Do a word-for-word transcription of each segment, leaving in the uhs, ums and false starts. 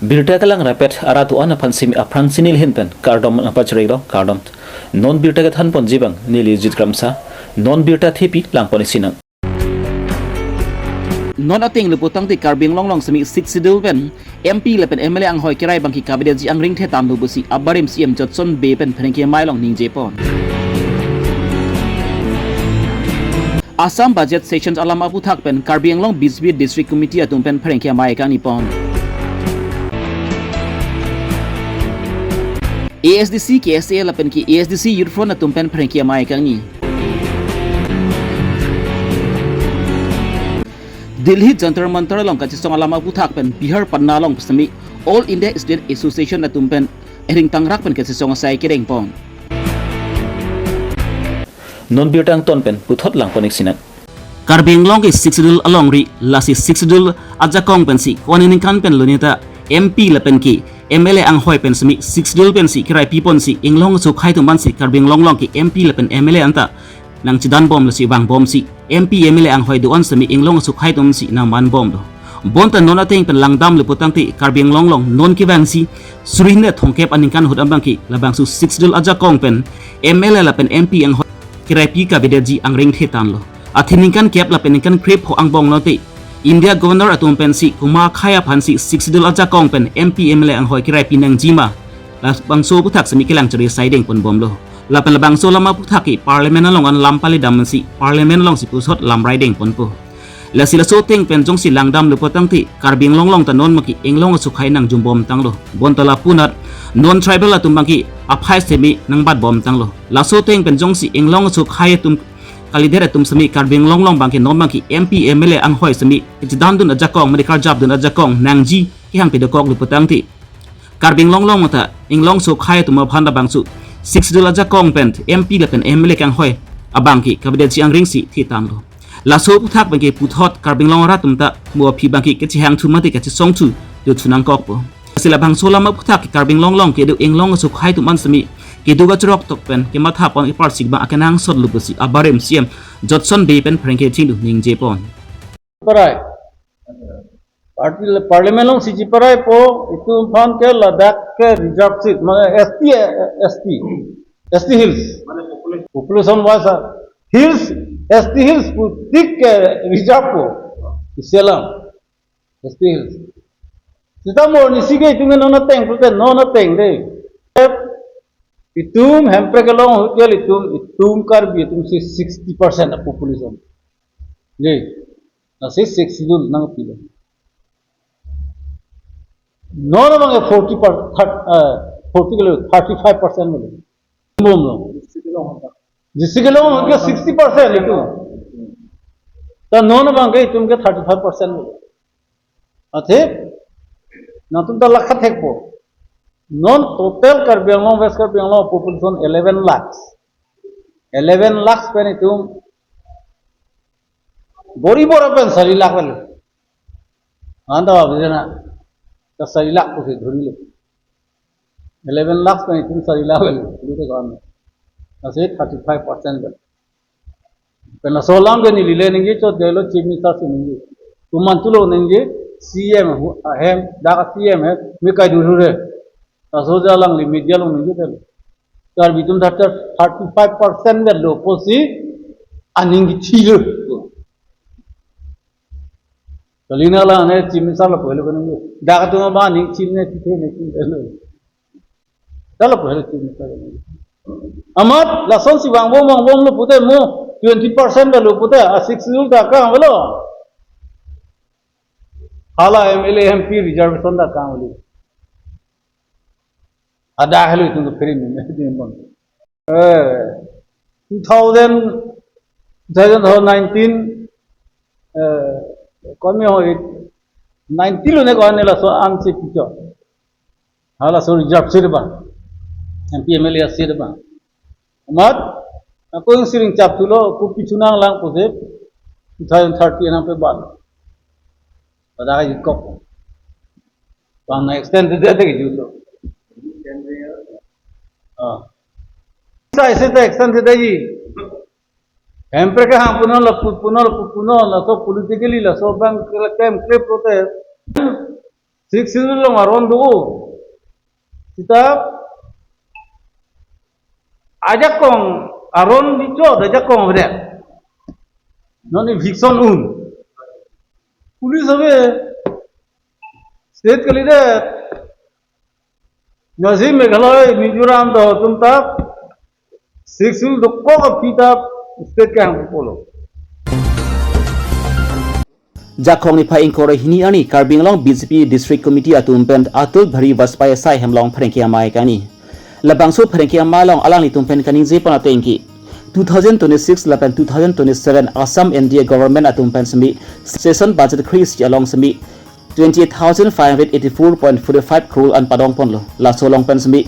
Birta kelang rapet arat do-an aphan simi aphrang si neli ahin pen kardom nangpachari lo, kardom. Non birta kethan ponji abang neli Jit Kramsa. Non birta thepi lang pon isi nang. Non ateng lo putangte Karbi Anglong along simi Sixth Schedule pen M P lapen M L A anghoi kerai abangke kavedetji angring the tanglo pusi abarim C M Jotson Bey pen pherangke amei along ningje pon. Assam budget session alam aputhak pen Karbi Anglong B J P District Committee atum pen pherangke amei kangni pon. A S D C, K S A lapen ke A S D C Youth Front atum pen pherangke amei kangni. Delhi Jantar Mantar along kachesong alam aputhak pen Bihar Patna along simi All India Student Association atum pen eringtangrak pen kachesong asai kereng pon. Non birta angton pen puthot lang pon isi nang. Karbi Anglong ke Sixth Schedule alongri, lasi Sixth Schedule ajakong pensi ko-an aningkan pen lone ta M P lapen ke M L A anghoi pen simi Sixth Schedule pensi kerai pi ponsi inglong asokhai atum aphansi Karbi Anglong along ke M P lapen M L A anta nangchedan bom lasi vang bomsi M P M L A anghoi do-an simi inglong asokhai atum si nangman bomlo. Bonta non ateng pen langdam lo putangte Karbi Anglong along non kevangsi suri hini thomkep aningkan ahut abangke labangso Sixth Schedule ajakong pen M L A lapen M P anghoi kerai pi kavedetji angring the tanglo. Athe ningkan kep lapen ningkan krepho angbong lote India Governor atum pensi komat akhai aphansi Sixth Schedule ajakong pen M P M L A anghoi kerai pi nangji ma, labangso aputhak simi kelang chari saideng pon bomlo. Lapen labangso alam aputhak ke Parliament along an lam pali damsi Parliament alongsi puthot lam raideng ponpo. Lasi laso ateng pen jongsi langdam lo putangte Karbi Anglong along ta non abangke inglong asokhai nangjum bom tanglo. Bonta lapu anat non tribal atum abangke aphai simi nangbat bom tanglo. Laso ateng pen jongsi inglong asokhai atum kalidet atum simi Karbi Anglong along abangke non abangke M P M L A anghoi simi kachedandun ajakong, mane karjapdun ajakong nangji kehang pedokok lo putangte Karbi Anglong along ta inglong asokhai atum aphan labangso Sixth Schedule ajakong pen M P lapen M L A kanghoi abangke kavedetji angring si the tanglo. Laso aputhak abangke puthot Karbi Anglong arat atum ta mo aphi abangke kachehangthu mate kachesongthu do thu nangkokpo. Lasi labangso alam aputhak ke Karbi Anglong along kedo inglong asokhai atum an simi kedo kachorok tok pen kematha pon ipar sik abang akenangsot lo pusi abarim C M Jotson Bey pen pherangke chingdu ningje pon. Parai. Party le-, Parliament alongsi chiparai po, itum aphan ke ladak ke reserve seat, mane S T, S T, S T Hills. Population wise, ah, Hills, S T Hills pu tik ke reserve po. Isi alam. S T Hills. Sita mo nisi ke itum ke non ateng, pute non ateng de. Itum Hemprek along ahut ke itum, itum Karbi atum si sixty percent a population. Dei, lasi Sixth Schedule nangpilo. Non abang forty per, thirty, eh, forty kilo, thirty-five percent kilo. Bom lo. District along ke sixty percent itum. Ta non abang ke itum ke thirty-five percent kilo. Athe, nangtum ta lakha thekpo. Non total Karbi Anglong, West Karbi Anglong population eleven lakhs. Eleven lakhs pen itum bori bora pen sari lakh kali. Anta babi jana. Ta sari lakh ko se dhuri lo. Eleven lakhs pen itum sari lakh kali. Dhuri lo kan. Ase thirty-five percent kali. Pen laso alam ke neli le ningje chot dei lo Chief Minister si ningje. Komantu lo ningje C M hu-, ahem, dak C M he, me kai dur hure. Laso ja alangli media along ningje tel. Karbi atum thirty, thirty-five percent vet lo pusi aning kethilo. Kali na la ne Chief Minister lo pulo ko ningje. Dak atum abang aning thil ne thithe ne thithe lo. Dalo pulo Chief Minister. Amat lasonsi vangbom vangbom lo pute mo twenty percent dalo pute a Sixth Schedule ta kang lo. Hala M L A M P reservation ta kang lo. Ada helo itum to free ni, ni bon. Eh, two thousand, two thousand nineteen, eh, kami ho nineteen lo ne ko ane laso ansi picho. Halaso reserve seat abang. M P M L A seat abang. Amat, ako ing siring chap thulo, kopi chunang lang pusi, two thousand thirty nangpeban. Pada ka ikok. Bang na extend de de ke juto. Ah. Sa isi ta extend de de ji. Hemprek ke hang puno la pu-, puno la pu-, puno laso politically laso abang klem klem protest. Sixth Schedule along aron do. Sita ajakong aron dichot, ajakong avedet. Non eviction un. Police ave. State kalidet. Nasi Meghalaya, Mizoram do atum ta Sixth Schedule dokok aphi ta state kehang pulo. Jakhong niphai ingkoi ra hini arni Karbi Anglong B J P District Committee atum pen Atal Bihari Vajpayee asai hem along pherangke amei kangni. Labangso pherangke amei along alanglitum pen kaningje pon ateng ke two thousand twenty-six lapen two thousand twenty-seven Assam N D A government atum pen semi session budget khri isi along semi twenty-eight thousand five hundred eighty-four point forty-five crore an padong ponlo. Laso along pen semi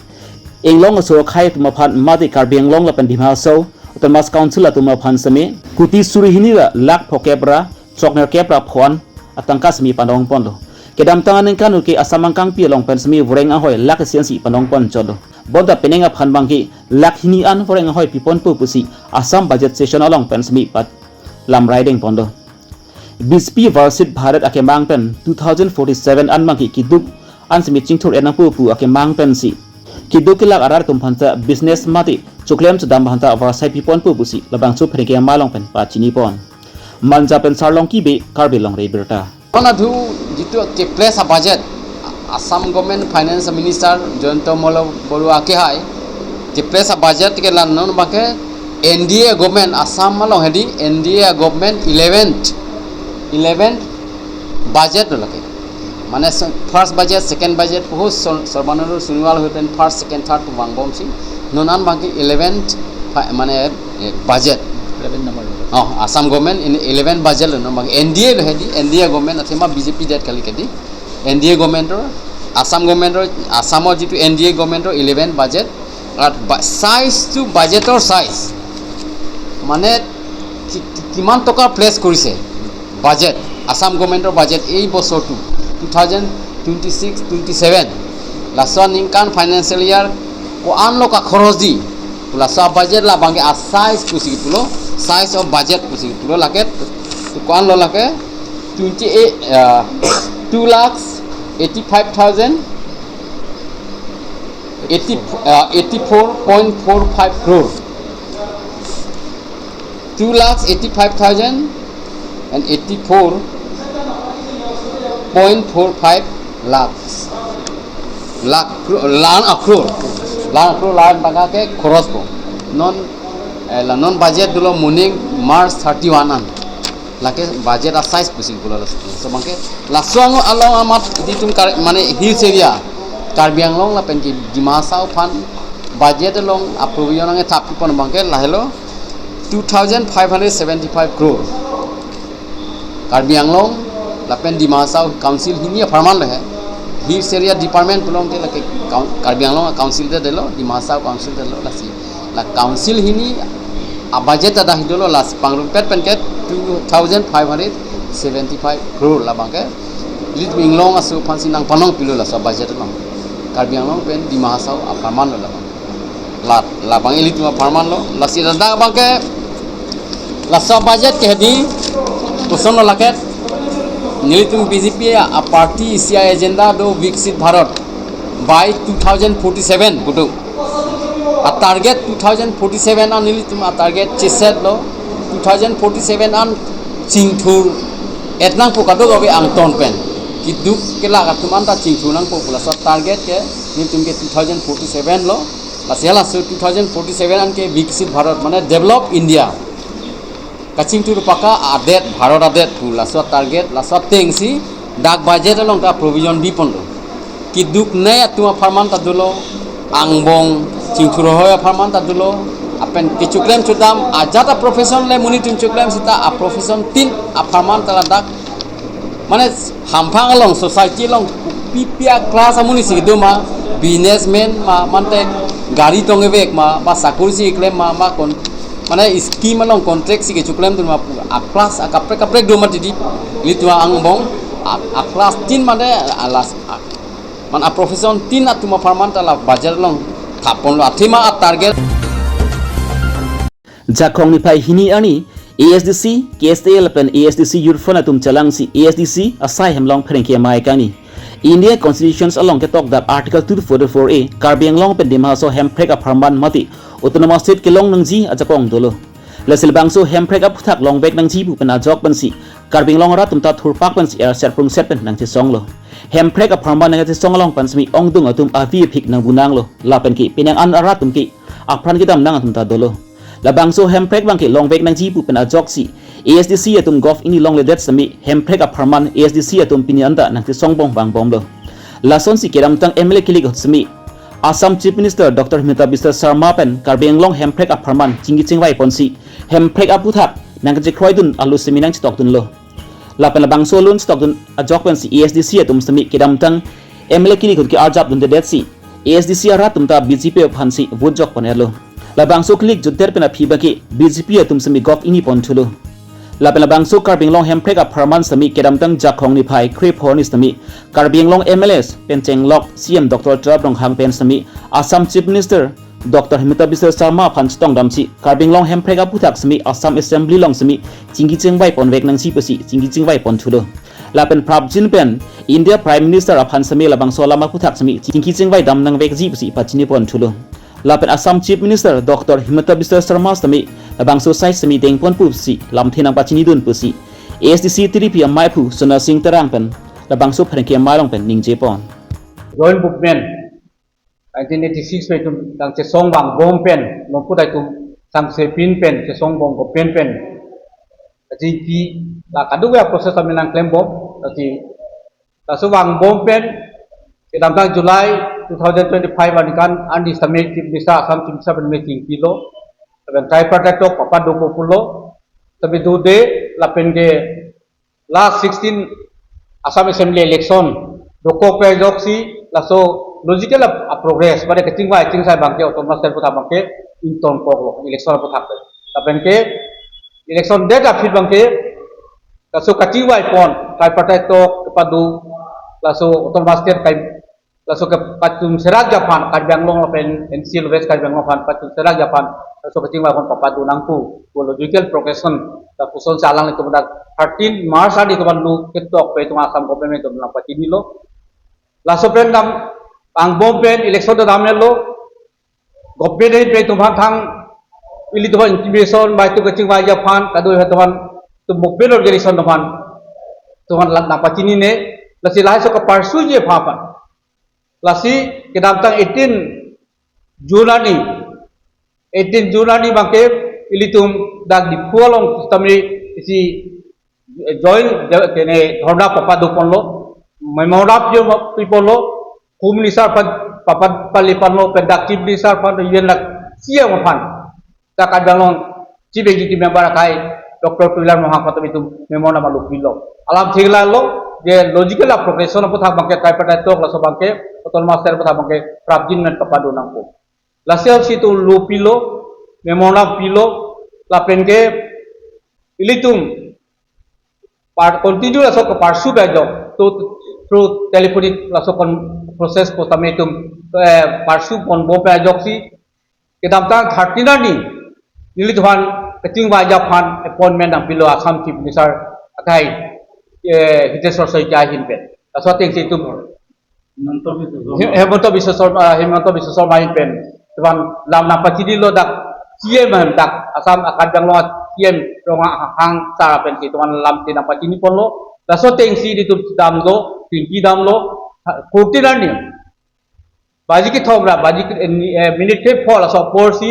inglong aso akhei atum aphan mate Karbi Anglong lapen Dima Hasao Autonomous Council atum aphan semi kuti suri hini ra lakh phokep ra choknerkep ra pho an atangka semi padong ponlo. Kedamtang aningkan ke Assam angkangpi along pen semi voreng ahoi lakh isi ansi padong pon chotlo. Bonta penang aphan abangke lakh hini an voreng ahoi piponpo pusi Assam budget session along pen semi pat lamrai deng ponlo. B J P Viksit Bharat akemang pen two thousand forty-seven an abangke kiduk an semi chingthur-et nangpo pu akemang pensi kiduk kelak arat atum aphan ta business mate choklem chodam aphan ta avarsai piponpo pusi labangso pherangke amei along pen pachini pon. Manja pen Sarlongki Bey, Karbi Longri Abirta. Konadu jitu keples a-budget, Assam Government Finance Minister Jayanta Malla Baruah akehai, keples a-budget ke la non abangke N D A government Assam along hedi, N D A government eleventh, eleventh budget lo lake. Mane se-, first budget, second budget, puho Sar-, Sarbananda Sonowal ahut pen first, second, third pu vangbomsi. Non an abangke eleventh fi-, mane, eh, budget. Eleven number. Oh, Assam government in eleven budget lo non abangke N D A lo hedi, N D A government athema B J P det kali kedi. N D A government or Assam government or Assam or jitu N D A government or eleven budget. At ba-, size to budget or size. Mane ki-, ki-, kiman toka place korise budget, Assam government or budget ei bosor tu two thousand twenty-six twenty-seven, laso aningkan financial year ko-an lo kakhoros di, laso budget la abangke a-size pusi pulo, size of budget pusi pulo lake, to ko-an lo lake twenty-eight, uh, two lakhs eighty-five thousand eighty, uh, eighty-four point four five crore. Two lakhs eighty-five thousand and eighty-four point four five lakhs. Lakh cro-, lan a crore. Lan a crore lan tangka ke khoros po. Non, eh, la non budget dolo moning March thirty-one an. Lake budget a-size pusi pulo laso. So abangke laso ang along amat ditum Kar-, mane hills area, Karbi Anglong lapen ke Dima Hasao aphan budget along a-provision angthap pon abangke lahelo two thousand five hundred seventy-five crore. Karbi Anglong lapen Dima Hasao council hini apharman lo he. Hills area department pulote lake coun-, Karbi Anglong council te dolo, Dima Hasao council te dolo, lasi la council hini a-budget ta dak dolo, lasi pangrumpet pen ke two thousand five hundred seventy-five crore la abangke ilitum inglong aso aphansi nangpanong pilo laso budget along. Karbi Anglong pen Dima Hasao apharman lo la abang. La, la abang ilitum apharman lo, lasi ladak abangke laso budget ke hedi koson lo lake, nelitum B J P a-party isi a-agenda do Viksit Bharat by two thousand forty-seven putu. A-target two thousand forty-seven an nelitum a-target cheset lo, two thousand forty-seven an chingthur-et nangpo kadokave angton pen. Kiduk kelak atum anta chingthur nangpo pu laso target ke nelitum ke two thousand forty-seven lo. Lasi laso two thousand forty-seven an ke Viksit Bharat mane develop India kachingthur paka adet, Bharat adet pu laso target, laso atengsi dak budget along ta provision biponlo. Kiduknei atum apharman ta dolo, angbong chingthur ahoi apharman ta dolo, lapen kechoklem chodam ajat a-profession le monit atum choklem seta a-profession tin apharman ta ladak, mane hamphang along, society along kopi pi a-class amonit si kedo ma, businessman ma, mate gari tongvek ma, ba sakori si keklem ma, ba kon-, mane scheme along contract si kechoklem dun ma pu a-class akaprek kaprek do mati di, ilitum angbong a-, a-class tin mane a-last a-, mane a-profession tin atum apharman ta la budget along thap ponlo, athema a-target. Jakhong niphai hini arni A S D C, K S A lapen A S D C Youth Front atum chelangsi A S D C asai hem along pherangke amei kangni. India Constitution along ketok dak Article two forty-four A, Karbi Anglong pen Dima Hasao hemprek apharman mate Autonomous State kelong nangji ajakong dolo. Lasi labangso hemprek aphuthak longvek nangji pu pen ajok pensi Karbi Anglong arat atum ta thurpak pensi er serprung set pen nangchesonglo. Hemprek apharman nangchesong along pen semi ongdung atum avi aphik nangbunanglo. Lapen ke penang an arat atum ke apran kedam nang atum ta dolo. Labangso hemprek abang ke longvek nangji pu pen ajoksi A S D C atum gov ingni longledet semi hemprek apharman A S D C atum pini anta nangchesongbom vangbomlo. Lasonsi kedamtang M L A kilik ahut semi Assam Chief Minister Doctor Himanta Biswa Sarma pen Karbi Anglong hemprek apharman chingki chingvai ponsi hemprek aphuthak nangkachekroidun alo semi nangchetokdunlo. Lapen labangso alun chetokdun ajok pensi A S D C atum semi kedamtang M L A kilik ahut ke-arjapdundedetsi A S D C arat atum ta B J P aphansi vote jok pon-etlo. Labangso kilik jutdet pen aphi abang ke B J P atum semi gov ingni ponthulo. Lapen labangso Karbi Anglong hemprek apharman semi kedamtang Jakhong niphai kre-pho arni semi Karbi Anglong M L As pen chenglok C M Doctor Tuliram Ronghang pen semi Assam Chief Minister Doctor Himanta Biswa Sarma aphan chetongdamsi Karbi Anglong hemprek aphuthak semi Assam Assembly along semi chingki chingvai ponvek nangji pusi chingki chingvai ponthulo. Lapen prapjin pen India Prime Minister aphan semi labangso alam aphuthak semi chingki chingvai dam nangvekji pusi pachini ponthulo. Lapen Assam Chief Minister Doctor Himanta Biswa Sarma semi labangso asai semi dengpon pusi lamthe nangpachinidun pusi A S D C T D P amei aphu Sona Singh Terang pen labangso pherangke amei along pen ningjepon. Joint movement nineteen eighty-six pen itum nangchesong vangbom pen, nonpu ta itum sangse pin pen, chesongbom ko pen pen. Kachingki la kadokave process kami nangklembom, lasi laso vangbom pen, kedamtang July two thousand twenty-five aningkan arni sitame Chief Minister, Assam Chief Minister pen me chingkilo, lapen tripartite talk papado pulo, tapi today lapen ke last sixteen Assam Assembly election dokok pen ajoksi laso logical a, a progress, bade kachingvai chingsai abang ke Autonomous State aphuthak abang ke ingtonkoklo, election aphuthak ke. Lapen ke election det aphi abang ke laso kachingvai pon, tripartite talk kepado, laso Autonomous State kai, laso kepachun serakji aphan Karbi Anglong lapen N C L West Karbi Anglong aphan pachun serakji aphan laso kachingvai pon papado nangpo, pu logical progression ta pusonsi alanglitum dak thirteen March arni itum aphan lo ketok pen itum Assam government itum nangpachinilo. Laso pen dam vangbom pen election ta dam-etlo. Government ahin pen itum aphan thang, ilitum aphan intimidation, bai itum kachingvaiji aphan, kadokave itum aphan, itum movement organization itum aphan, itum aphan la nangpachinine, lasi lahai aso kapursueji aphan aphan. Lasi kedamtang eighteen June arni, eighteen June arni abang ke ilitum dak Diphu along sitame isi joint de-, kene dhorna papado ponlo, memorandum pi ponlo, Home Minister aphan papa pali ponlo, pen dak Chief Minister aphan, U N dak C M aphan, dak Karbi Anglong Chief Executive Member akhai Doctor Tuliram Ronghang aphan ta itum memorandum alo pilo. Alamthe lalo, je logical a progression aphuthak abang ke tripartite talk, laso abang ke Autonomous State aphuthak abang ke prapjin pen papado nangpo. Lasi si itum lo pilo, memorandum pilo, lapen ke ilitum par continue laso kapursueji ajok, to through telephonic laso kon process pusitame itum, eh, pursue ponbom pen ajoksi kedamtang thirteen arni nelitum aphan kachingvaiji aphan appointment nangpilo Assam Chief Minister akhai, eh, Hiteswar Saikia ahin pen. Laso atengsi itum Himanta Biswa Sarma. Hi-, Himanta Biswa Sarma, Himanta Biswa Sarma ahin pen itum aphan lam nangpachinilo, dak C M ahin, dak Assam a Karbi Anglong C M Ronghang sir ahin pensi itum aphan lamthe nangpachini ponlo. Laso atengsi itum damlo, chingki damlo, ha, fourteen arni baji kethom ra, baji ke-, eh, minute kre-pho laso apor si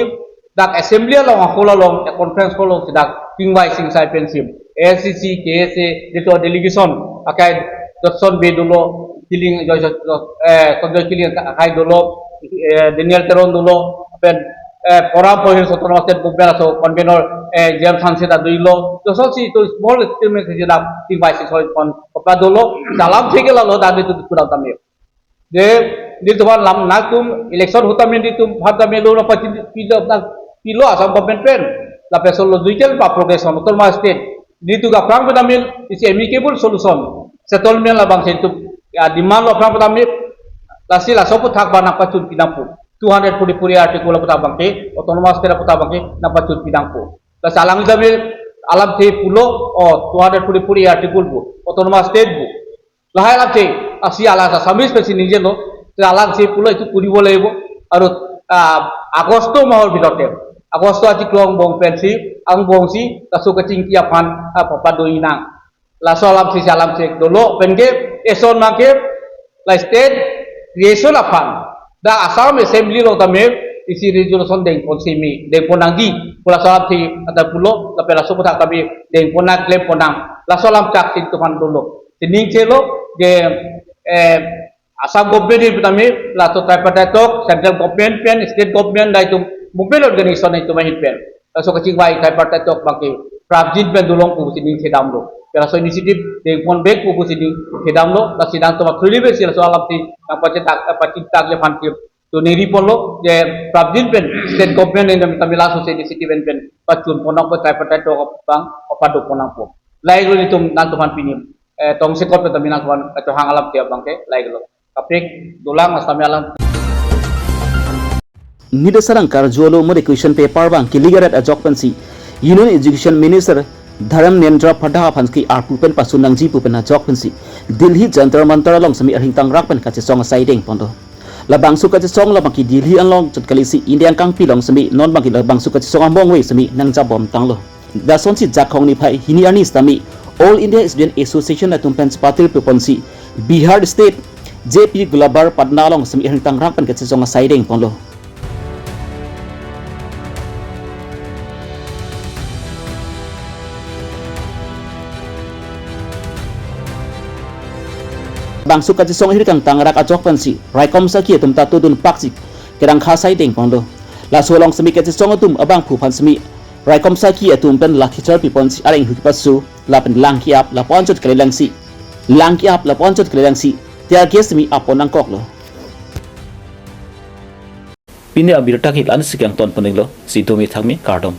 dak assembly along, a hall along, a conference hall along si dak chingvai chingsai pensi A S D C, K S A, itum delegation akhai Jotson Bey dolo, Killing, Joy, Joy, Joy, eh, Sanjoy Killing akhai dolo, eh, Daniel Teron dolo, pen, eh, Forum for Hills Autonomous State Movement aso convener, eh, James Hanse ta dolo. Lasonsi itum small statement si dak chingvai chingsai pon papado lo, alamthe ke lalo, dak itum kudam tame. Je, nelitum aphan lam nangtum election ahut tame nelitum aphan tame lo nangpachini pilo, nangpilo Assam government pen. Lapen laso logical a progression Autonomous State. Nelitum aphrang pen tame isi amicable solution, settlement labangsi itum, ya, demand lo aphrang pen tame. Lasi laso aphuthak abang nangpachun pinangpo. Two hundred forty-four A article aphuthak abang ke, Autonomous State aphuthak abang ke nangpachun pinangpo. Lasi alang tame alamthe pulo, oh, two hundred forty-four A article pu, Autonomous State pu. Lahai alamthe, asi alang Assamese pensi ningjelo, te alangsi pulo itu kuribo lagibo, aru, ah, Agosto mahor bhitorte, Agosto achiklo angbong pensi, angbongsi, laso kachingki aphan, ah, papa do inang. Laso alamthe si alamthe dolo, penke, eson abangke, la state creation aphan, dak Assam Assembly along tame, isi resolution dengpon simi, dengpon nangji, pu laso alamthe ata pulo, lapen laso aputhak tame, dengpon nang, klempon nang, laso alam chak si nelitum aphan dolo. Sining chelo, je, eh, Assam government pen tame, laso tripartite talk, central government pen, state government, dak itum, movement organization itum ahin pen. Laso kachingvai tripartite talk abangke prapjin pen dolong pu sining chedamlo. Laso initiative dengpon bek pu sining chedamlo. Lasi nangtum akhuli besi laso alamthe nangpachethak, eh, pachethakji aphan ke to neri ponlo, je prapjin pen state government pen tame laso initiative pen pen pachun ponnang pu tripartite talk abang pado ponnang pu. Lahai lo nelitum nangtum aphan pini, eh, tongsekot pen tame nangtum aphan kachohang alamthe abangke lahai lo. Kaprek dolang Assam alam. Nida sarang karjulo mo question paper abang kelegaret ajok pensi Union Education Minister Dharmendra Pradhan aphan ke arpu pen pasun nangji pu pen ajok pensi Delhi Jantar Mantar along semi arhing tangrak pen kachesong asai dengponlo. Labangso kachesong labangke Delhi along chot kalisi India angkangpi along semi non abangke labangso kachesong among we semi nangjabom tanglo. Lasonsi Jakhong niphai hini arni sitame All India Student Association atum pen patir puponsi Bihar State J P Gulbar Patna along semi arhing tangrak pen kachesong asai dengponlo. Bangso kachesong ahirkang tangrak ajok pensi raikom saki atum ta todun paksi kerang khasai dengponlo. Laso along semi kachesong atum abangphu aphan semi raikom saki atum pen lathi charpiponsi areng hu kipasu lapen lang ki-ap lapu anchot kalilangsi, lang ki-ap lapu anchot kalilangsi tear gas semi appon nangkoklo. Pini abirta ke la-ansi kangton pon-iklo, si domi thakmi, kardom.